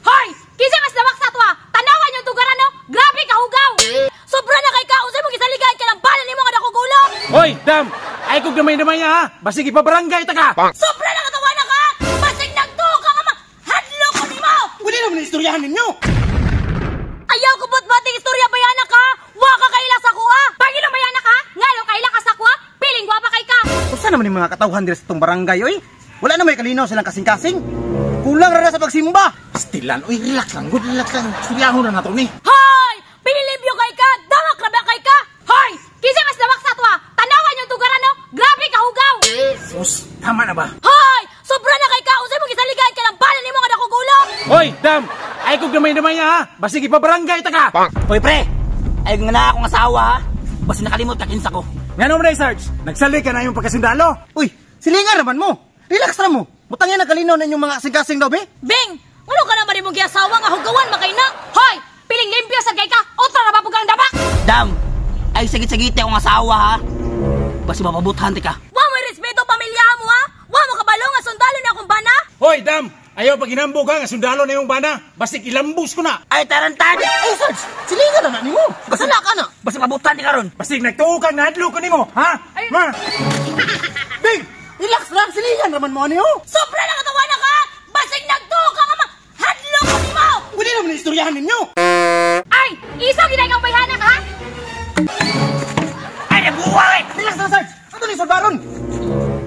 Hoy! Kinsa mas lawak sa atwa? Tanawan yung tugaran no? Grabe ka hugaw! Sobra na kay ka! Unsay mo gisaligan ka ng bala nimo nga nakugulo? Hoy, Dam! Ay kog gamay-damay ha! Basig ipabarangay ta ka! Sobra na katawa na ka! Basig nagtuo ka nga hadlo ko nimo! Pwede naman ang istoryahan ninyo. Ayaw ko ba't bating istorya bayana ka? Wa ka kaila sa kuha! Pangilong bayana ka? Ngano kaila ka sa kuha? Piling wa pa kay ka! Usa naman yung mga katawhan diri sa itong barangay, oy. Wala na may kalinaw silang kasing-kasing. Kulang ra na sa pagsimba. Stilan, oy, relax lang, good, relax lang. Istoryahon na nato ni. Hoy! Pinilimpyo kay ka! Dawak ra ba kay ka? Hoy! Kinsa mas lawak sa atwa? Tanawan yung tugaran no? Grabe ka hugaw! Sus, tama na ba? Hoy! Sobra na kay ka! Unsay mo gisaligan ka ng bala nimo nga nakugulo? Hoy, Dam! Ay kog gamay-damay ha! Basig ipabarangay ta ka! Hoy pre, ay nga na akong asawa ha. Basta nakalimot ka kinsa ko. Ngano man day, Sarge? Nagsali ka na yung pagkasundalo. Uy, silingan naman mo. Relax ra mo. Butang yan nagkalinaw na inyong mga kasing-kasing daw, be. Bing! Ngano ka naman imong giasawa nga hugawan makay na? Hoy! Piling limpyo sa kay ka! Otro ra ba pugang dabak? Dam, ay sagit-sagit akong asawa ha. Basta mapabuthan ti ka. Wa mo respeto pamilya mo ha? Wa mo kabalo nga sundalo na akong bana? Hoy, Dam! Ayaw pag hinambog ha, nga sundalo na yung bana. Basig ilambus ko na. Ay tarantad! Ay, Sarge, silingan na na nimo. Basta na ka na. Basta mabuthan ti karon. Basig nagtuo kang nahadlok ko nimo, ha? Ay. Ma! Bing, relax lang. Silingan naman mo ano. Sobra na katawa na ka! Basig nagtuo ka nga hadlo ko nimo! Pwede naman ang istoryahan ninyo. Ay! Isaw ginay kang bayhana ka ha? Ay nabuwang eh! Relax lang, Sarge. Ato ni Solbaron.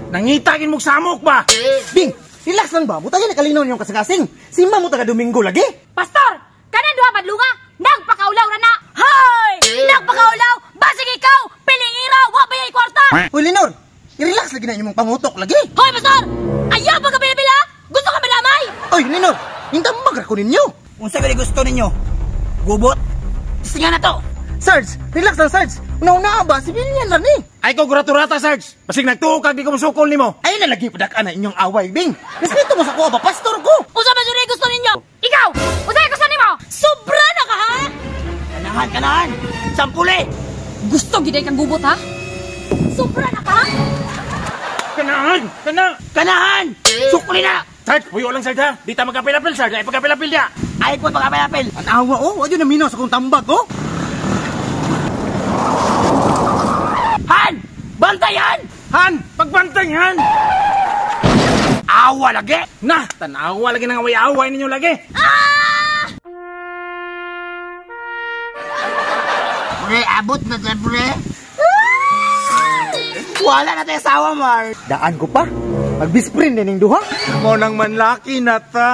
Nangitagin mong samok ba? Bing, relax lang ba? Butang yan nagkalinaw ninyong kasing-kasing. Simba mo taga Domingo lagi. Pastor! Kanan duha badlunga! Nagpakaulaw ra na! Hoy! Nagpakaulaw! Basig ikaw! Piling iraw! Wa ba yay kwarta? Uy, Lenor, i-relax lagi na inyong pangutok lagi. Hoy, Pastor! Ayaw pa ka bila-bila! Gusto ka malamay? Oy, Lenor, hintambag ra ko ninyo. Unsa gali gusto ninyo? Gubot? Singa na to. Sarge, relax lang, Sarge. Una-una ba, sibilyan lang ni. Ay ko guraturata, Sarge. Basig nagtuo kag di ko musukol nimo. Ay na lagi padak na inyong away, Bing. Respeto mo sa kuha ba, pastor ko. Unsa ba jud gusto ninyo? Ikaw! Unsa gusto nimo? Sobra na ka ha? Kanahan, kanahan. Sampuli. Gusto gid kang gubot ha? Sobra na ka ha? Kanahan! Kana! Kanahan! Sukli na! Sarge, puyo lang, Sarge ha. Di ta magkapil-apil, Sarge. Ay pagkapil-apil dia. Ay ko pagkapil-apil. Ang awa, oh. Wadyo na minaw sa kong tambag, oh. Han! Bantayan! Han! Pagbantay, Han! Awa lagi! Na! Tanawa lagi ng away-away ninyo lagi. Pre, abot na dyan, pre. Wala na tayo asawa, Mar. Daan ko pa. Mag-best friend din duha. Mo nang manlaki na ta.